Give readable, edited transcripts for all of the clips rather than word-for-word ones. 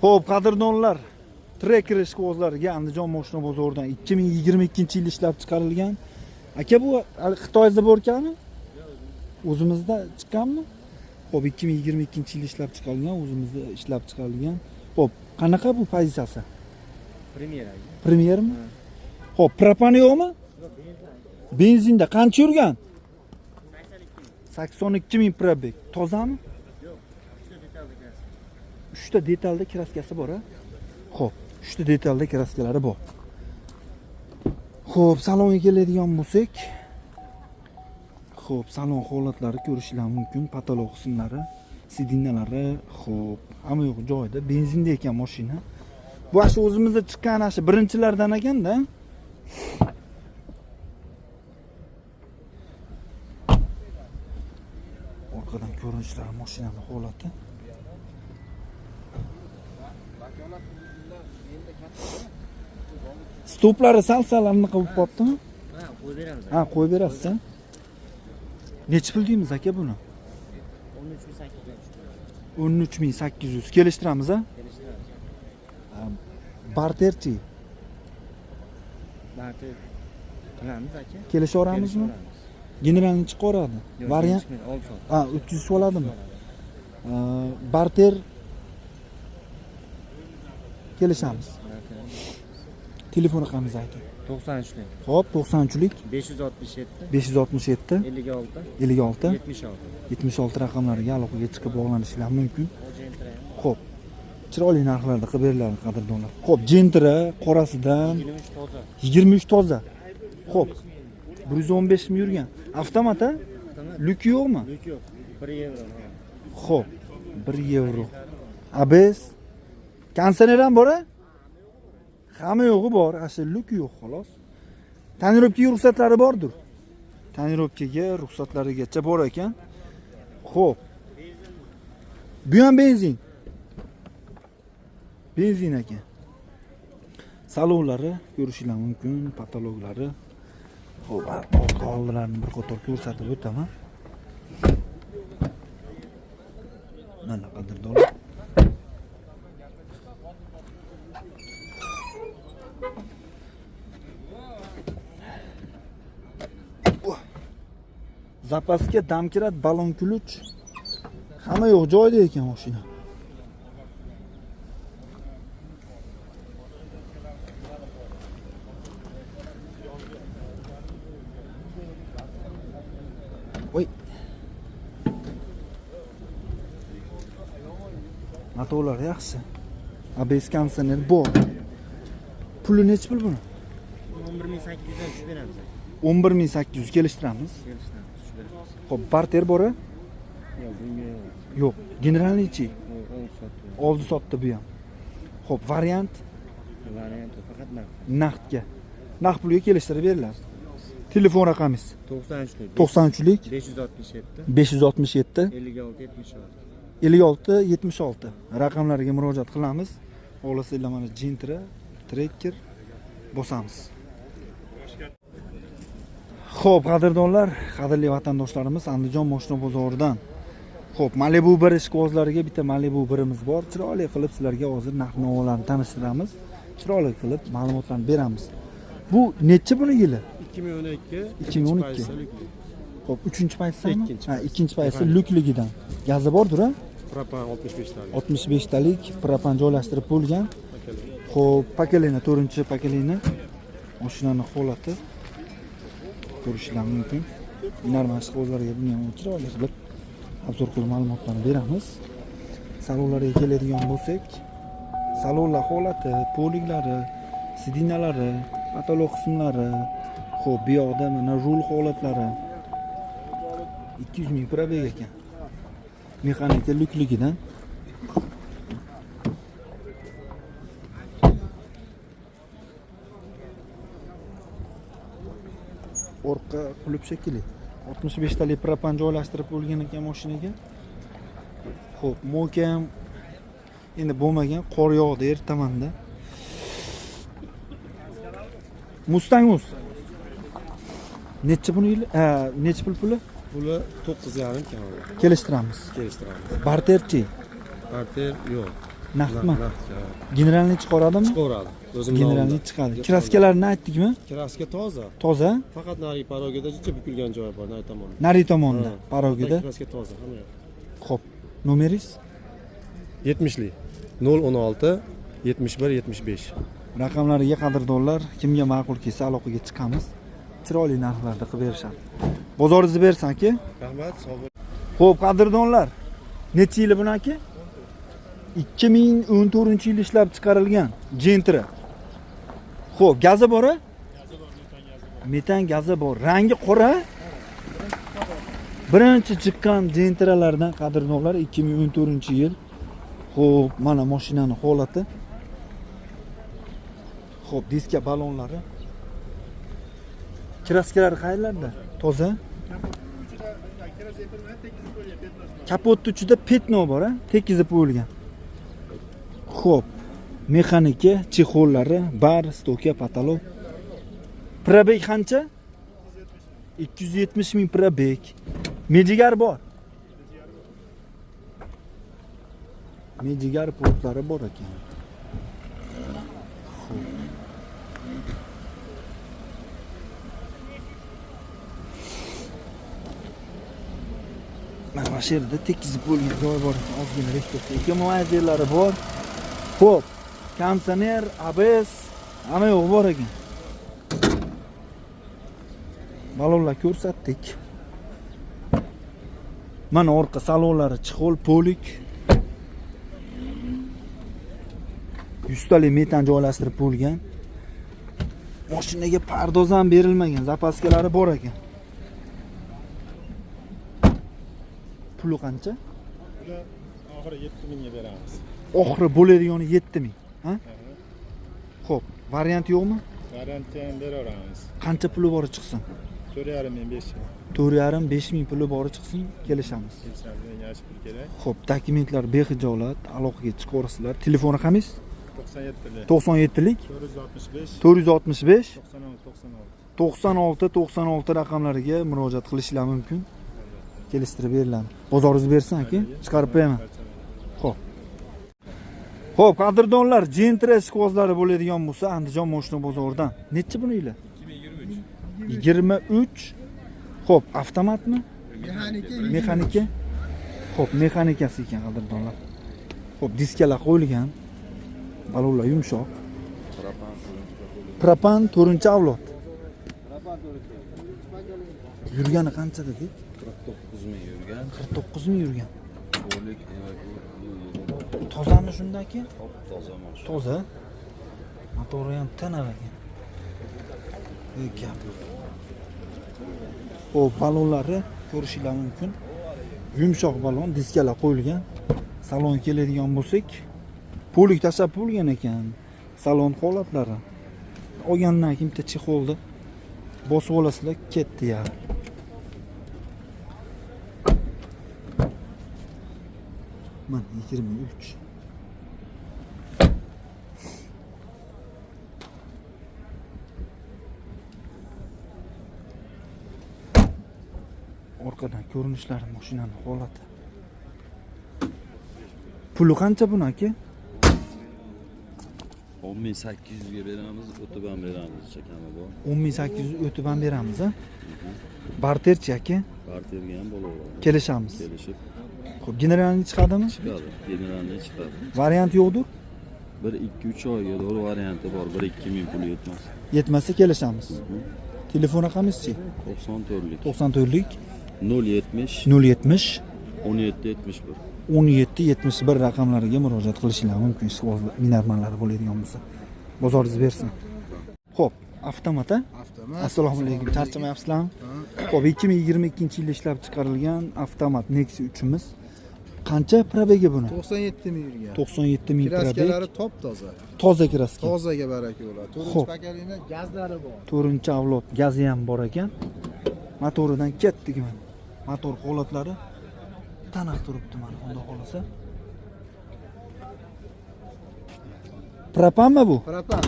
Xo'p, qadrdonlar, Tracker ishqibozlariga Andijon moshina bozoridan 2022-yil ishlab chiqarilgan. Aka, bu hali Xitoy сборка mi? O'zimizda chiqqanmi? Xo'p, 2022-yil ishlab chiqarilgan, o'zimizda ishlab chiqarilgan. Xo'p, qanaqa bu pozitsiyasi? Premier aka. Premyermi? Xo'p, propani yo'qmi? Benzinda qancha yurgan? 82 ming пробег. Tozami? Uchta detalda краска si bor, a? Xo'p, uchta detalda краска lari bor. Xo'p, salonga keladigan bo'lsak, xo'p, salon holatlari ko'rishlar mumkin, потолок qismlari, сиденья lari, xo'p, hamma yo'q joyida, benzinda ekan mashina. Bu shu o'zimizda chiqqan ana shu birinchilardan ekanda. Orqadan ko'rinishlari, mashinani holati. Stuplari sal-sal anaqa bo'lib qolibdimi? Ha, qo'yib beramiz. Ha, qo'yib berasiz, a? Nechi pul deymiz, aka, buni? 13 800. 13 800 kelishtiramiz, a? Kelishtiramiz. Barterchi? Barter qilamiz, aka. Kelishaveramizmi? Kelishaveramiz. Generalni chiqaradi. Yo'q, Variant chiqmaydi, oldi sotdi. Ha, o'tkazishib oladimi? Barter kelishamiz. Barter. Telefon raqamingizni ayting. 93lik. Xo'p, 93lik 567 567 56 56 76. 76 raqamlariga aloqaga chiqib bog'lanishlar mumkin. Gentra ham. Xo'p. Chiroyli narxlarda qilib beriladi, qadrdonlar. Xo'p, Gentra qorasidan. 23 toza. 23 toza. Xo'p. 115 ming yurgan. Avtomat, a? Avtomat. Люк i yo'qmi? Люк yo'q. 1 yevro. Xo'p, 1 yevro. ABS. Konditsioner ham bor, a? Hamma yo'g'i bor, asli люк yo'q, xolos. Тонировка ga ruxsatlari bordir. Тонировка ga ruxsatlarigacha bor ekan. Xo'p. Bu ham benzin. Benzin ekan. Salonlari ko'rishinglar mumkin, потолок lari. Xo'p, orqa oldilarini bir qator ko'rsatib o'taman. Mana, qadrdonlar. Запаска, домкрат, balon ключ. Hamma yo'q joyida ekan mashina. Voy. Motorlar yaxshi. ABS, konditsioner bor. Puli nechi pul buni? 11 800 dan tushib beramiz, aka. 11 800 kelishtiramiz. Kelishtiramiz, tushib beramiz. Xo'p, barter bor, a? Yo'q, bunga yo'q. Yo'q. Generalniy chi? Oldi sotdi. Oldi sotdi bu ham. Xo'p, variant? Variant yo'q, faqat naqd. Naqdga. Naqd pulga kelishtirib beriladi. Telefon raqamingiz? 93lik. 93lik 567 567 56 76. 56 76 raqamlariga murojaat qilamiz. Xohlasanglar, mana Gentra, Tracker bosamiz. Xo'p, qadrdonlar, qadrli vatandoshlarimiz, Andijon moshina bozoridan xo'p, Malibu 1 ishqibozlariga bitta Malibu 1imiz bor. Chiroyli qilib sizlarga hozir narx-navolarni tanishtiramiz. Chiroyli qilib ma'lumotlarni beramiz. Bu nechi buni yili? 2012. 2012. Xo'p, uchinchi pozitsiya? Ikkinchi. Ha, ikkinchi pozitsiya, люк ligidan. Gazi bordir, a? Propan 65 talik. 65 talik propan joylashtirib bo'lgan. Xo'p, поколение, to'rtinchi поколение. Mashinani holati ko'rishlar mumkin. Normal ishqibozlarga buni ham chiroyli qilib обзор qilib ma'lumotlarni beramiz. Salonlarga keladigan bo'lsak, salonlar holati, полик lari, сиденья lari, потолок qismlari, xo'p, bu yoqda mana rul holatlari. 200 ming пробег ekan. Mexanika, люк ligidan. Orqa qulf shekilli. 65 talik propan joylashtirib bo'lgan ekan mashinaga. Xo'p, мойка ham endi bo'lmagan, qor yog'di ertamanda. Mustang uz. Nechi buni yili? Ha, nechi pul puli? Puli 9,5 kam. Kelishtiramiz. Kelishtiramiz. Barterchi? Barter yo'q. Naqdmi? Naqd. Generalniy chiqaradimi? Chiqaveradi. O'zim Generalniy chiqadi. Kraskalarini aytdikmi? Kraska toza. Toza. Faqat narigi parogida jicha bukilgan joyi bor, nari tomonda. Nari tomonda, Ha. parogida. Kraska toza, hamma yoq. Xo'p. Nomeringiz? 70lik. 016 71 75. Raqamlariga, qadrdonlar, kimga ma'qul kelsa aloqaga chiqamiz. Chiroyli narxlarda qilib berishadi. Bozoringizni bersin aka. Rahmat, sog' bo'ling. Xo'p, qadrdonlar. Necha yili buni aka? 2014-yil ishlab chiqarilgan Gentra. Xo'p, gazi bor a? Metan gazi bor. Rangi qora. Birinchi chiqqan Gentralardan, qadrdonlar, 2014-yil. Xo'p, mana mashinani holati. Xo'p, diska balonlari. Kraskalari qayerlarda? Toza. Kapotni uchida пятно bor, a? Tekizib qo'yilgan. Xo'p, mexanika, чехол lari, bar, stoka, потолок. Пробег qancha? 270 ming пробег. Mejigar bor. Mejigar portlari bor ekan. Xo'p. Mana shu yerda tekizib bo'lgan joy bor ekan, ozgina rektorda. Ekomozerlari bor. Xo'p, konditsioner, ABS, hamma yo'q bor ekan. Balonlar ko'rsatdik. Mana orqa salonlari чехол, полик. Yuztalik metan joylashtirib bo'lgan. Mashinaga pardoz ham berilmagan, запаска lari bor ekan. Puli qancha? Bular oxiri 7 mingga beramiz. Oxiri bo'ladigani 7000, ha? Xo'p, variant yo'qmi? Variantni ham beraveramiz. Qancha puli bori chiqsin? 4,5 ming, 5 ming. 4,5, 5 ming puli bori chiqsin, kelishamiz. Kelishamiz, menga yaxshi pul kerak. Xo'p, dokumentlar behijolat, aloqaga chiqaverasizlar. Telefon raqamingiz? 97lik. 97lik 465 465 96 96. 96 96 raqamlariga murojaat qilishlar mumkin. Kelishtirib beriladi. Bozoringiz bersin aka, chiqarib qo'yaman. Xo'p. Xo'p, qadrdonlar, Gentra ishqibozlari bo'ladigan bo'lsa, Andijon moshina bozoridan. Nechi buni yili? 2023. 23. Xo'p, avtomatmi? Mexanika. Mexanika. Xo'p, mexanikasi ekan, qadrdonlar. Xo'p, diskalar qo'yilgan. Balonlar yumshoq. Propan 4-avlod. Yurgani qancha dedik? 49 ming yurgan. 49 ming yurgan. Polik. Tozami shundaki? Top toza mashina. Toza. Motori ham tiniq ekan. Ey, gap yo'q. Xo'p, balonlari ko'rishinglar mumkin. Yumshoq balon, diskalar qo'yilgan. Salonga keladigan bo'lsak, полик tashlab bo'lgan ekan. Salon holatlari. Olgandan keyin bitta чехол ni bosib olasizlar, ketdi ya. Mana 23. Orqadan ko'rinishlari, mashinani holati. Puli qancha buni, aka? 10 800 ga beramiz, o'tib ham beramiz, chakami bor. 10 800, o'tib ham beramiz, a? Barterchi, aka? Barterga ham bo'laveradi. Kelishamiz. Kelishib. Xo'p, generalniy chiqadimi? Chiqadi. Generalniy chiqadi. Variant yo'qdir? 1 2 3 oyga to'g'ri varianti bor. 1 2 ming puli yetmas. Yetmasa kelishamiz. Telefon raqamingizchi? 94lik. 94lik. 070 070 17 71. 17 71 raqamlariga murojaat qilishinglar mumkin, ishqibozlar, minarmanlari bo'ladigan bo'lsa. Bozoringiz bersin. Xo'p, avtomat, a? Avtomat. Assalomu alaykum. Charchamayapsizlarmi? Xo'p, 2022-yilda ishlab chiqarilgan avtomat Nexia 3imiz. Qancha пробег i buni? 97 ming yurgan. 97 ming пробег. Kraskalari top toza. Toza kraska. Tozaga baraka bo'ladi. To'rtinchi Xo'p. поколения, gazlari bor. To'rtinchi avlod, gazi ham bor ekan. Motoridan ketdik mana. Motor holatlari taniq turibdi mana, xudo xohlasa. Propanmi bu? Propan.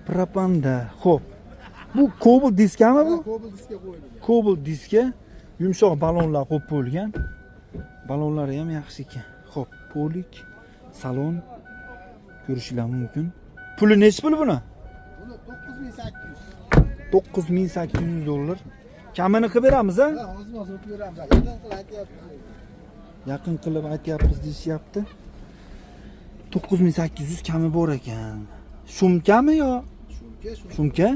Propanda. Xo'p. Bu Cobalt diskami bu? Cobalt diska qo'yilgan. Cobalt diska, yumshoq balonlar qo'yib qo'yilgan. Balonlari ham yaxshi ekan. Xo'p, полик. Salon ko'rishinglar mumkin. Puli nechi pul buni? Buni 9800. 9800 dollar. Kamini qilib beramiz a? Ha, hozir hozir o'tib beramiz. Yaqin qilib aytyapmiz. Yaqin qilib aytyapmiz deyishyapti. 9800 kami bor ekan. Shumkami yo? Shumka, shumka. Shumka?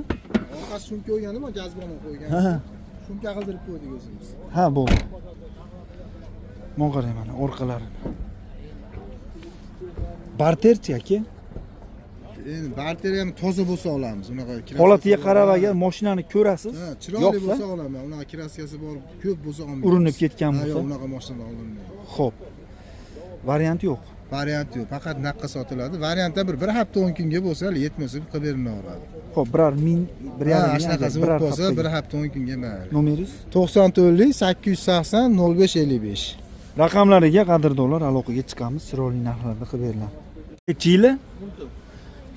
Orqasi shumka qo'yganimi, gaz balon qo'ygan. Ha. Shumka qildirib qo'ydik o'zimiz. Ha, bo'ldi. Mana qarang mana orqalarini. Barterchi aka. Endi barter ham toza bo'lsa olamiz, unaqa kraskasi Holatiga bor. qarab agar mashinani ko'rasiz, Ha, chiroyli yoqsa, bo'lsa olaman. Unaqa kraskasi bor, ko'p bo'lsa olmaymiz. Urinib ketgan Ha, bo'lsa? Yo'q, unaqa mashinalar olinmaydi. Xo'p. Variant yo'q. Variant yo'q, faqat naqqa sotiladi. Variantda bir hafta 10 kunga bo'lsa, hali yetmasa qilib berilaveradi. Xo'p, biror ming, bir Ha, yarim ming shunaqasi agar bo'lib biror qolsa, haftaga. bir hafta 10 kunga mayli. Nomeringiz? 94 880 05 55. Raqamlariga qadrdonlar aloqaga chiqamiz, chiroyli narxlarda qilib beriladi. Nechi yili?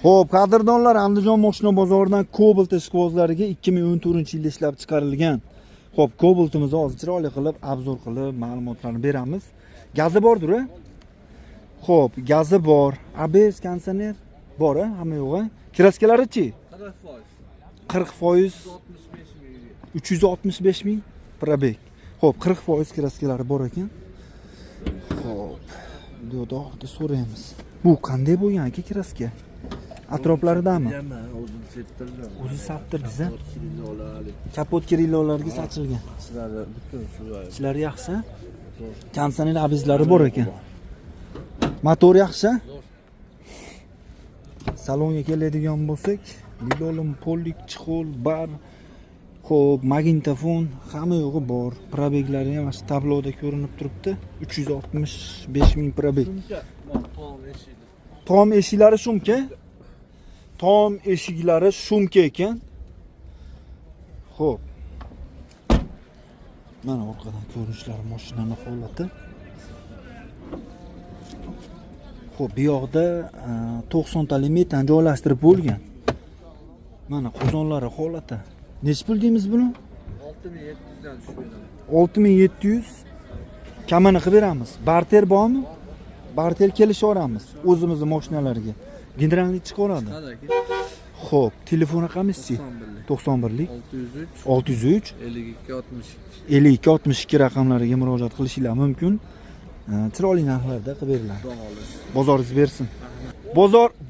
Xo'p, qadrdonlar, Andijon mashina bozoridan Cobalt ishqibozlariga 2014-yilda ishlab chiqarilgan. Xo'p, Cobaltimizni hozir chiroyli qilib, obzor qilib, ma'lumotlarni beramiz. Gazi bordir, a? Xo'p, gazi bor. ABS konditsioner bor, a? Hamma yo'q, a? Kraskalari-chi? 40%. 365 ming probeg. Xo'p, 40% kraskalari bor ekan. Xo'p, bu yoqda oxirida so'raymiz. Bu qanday bo'lgan aka kraska? Atroflaridami? O'zim septirdim. O'zi saptirdingiz a? Kapot kirillovlarga sachilgan. Ichlari butun suv. Ichlari yaxshi. Konditsioner abizlari bor ekan. Motor yaxshi. Salonga keladigan bo'lsak, lidolim, pollik, chexol, bar, xo'p, magnitofon, hamma yo'g'i bor. Probeglari ham mana shu tabloda ko'rinib turibdi. 365 ming probeg. Tom eshiklari shumka. Tom eshiklari shumka ekan. Xo'p. Mana orqadan ko'rinishlari mashinani holati. Xo'p, bu yoqda 90 talik metan joylashtirib bo'lgan. Mana qozonlari holati. Nechi pul deymiz buni? 6700 dan tushib beradi. 6700 kamini qilib beramiz. Barter bormi? Barter kelishaveramiz o'zimizni mashinalarga. Generallik chiqaradi. Xo'p, telefon raqamingizchi? 91lik 603 603 52 62. 52 62 raqamlariga murojaat qilishinglar mumkin. Chiroyli narxlarda qilib beriladi. Bozoringiz bersin.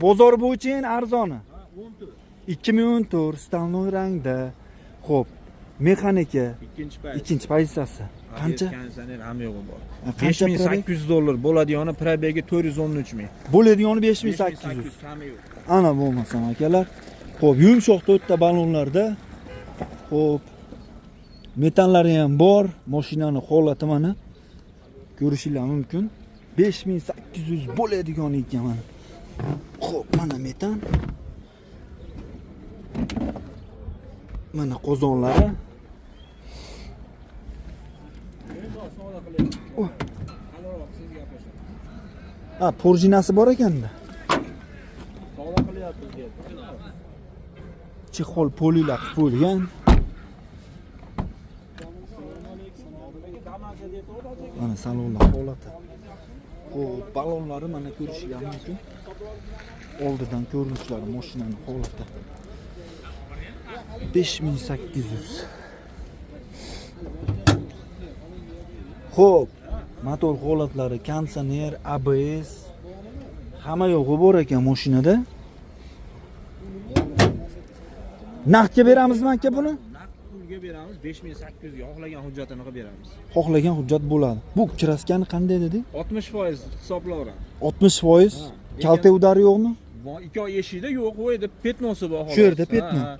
Bozor bo'yicha eng arzoni. 2014 stanoy rangda. Xo'p, mexanika Ikkinchi payt. ikkinchi pozitsiyasi. Qancha? Konditsioner ham yo'q bor. Qancha probeg? 5800 dollar bo'ladi, probegi 413 ming. Bo'ladigan 5800. kami yo'q. Ana bo'lmasam akalar. Xo'p, yumshoq to'rtta ballonlarda. Xo'p. Metanlari ham bor. Mashinani holati mana ko'rishinglar mumkin. 5800 bo'ladigan ekan mana. Xo'p, mana metan. Mana qozonlari. Oh. Ha, porjinasi bor ekanda. Chexol polilar qilib qo'yilgan. Mana salonlar holati. Xo'p, ballonlari mana ko'rishinglar mumkin. Oldidan ko'rinishlari mashinani holati. 5800. Xo'p, motor holatlari, konditsioner, ABS hamma yo'g'i bor ekan mashinada. Naqdga beramizmi aka buni? Naqd pulga beramiz 5800 ga, xohlagan hujjatini qilib beramiz. Xohlagan hujjat bo'ladi. Bu kraskani qanday dedi? 60% hisoblayveramiz. 60% Ha, kalta udari yo'qmi? Ikki oy eshikda yo'q, u yerda petnosi bor xolos. Shu yerda petno? Ha, ha.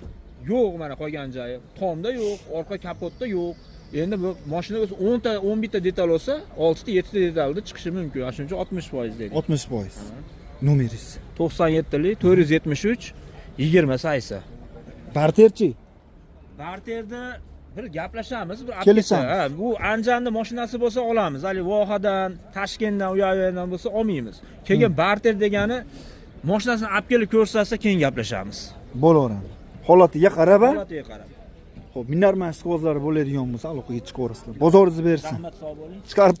Yo'q, mana qolgan joyi. Tomda yo'q, orqa kapotda yo'q. Endi bu mashina o'zi 10 ta, 11 ta detal olsa, 6 ta, 7 ta detalda chiqishi mumkin. Ana shuning uchun 60% dedik. 60%. Nomeringiz. 97lik 473 20 saysi. Barterchi? Barterda bir gaplashamiz, bir Kelishamiz. Ha, bu Andijanning mashinasi bo'lsa olamiz. Hali Vohadan, Toshkentdan, u yoqdan bo'lsa olmaymiz. Keyin barter degani mashinasini olib kelib ko'rsatsa keyin gaplashamiz. Bo'laveradi. Holatiga qarab, a? Holatiga qarab. Xo'p, minar mashqozlari bo'ladigan bo'lsa aloqaga chiqaverasizlar. Bozoringizni bersin. Rahmat, sog' bo'ling. Chiqarib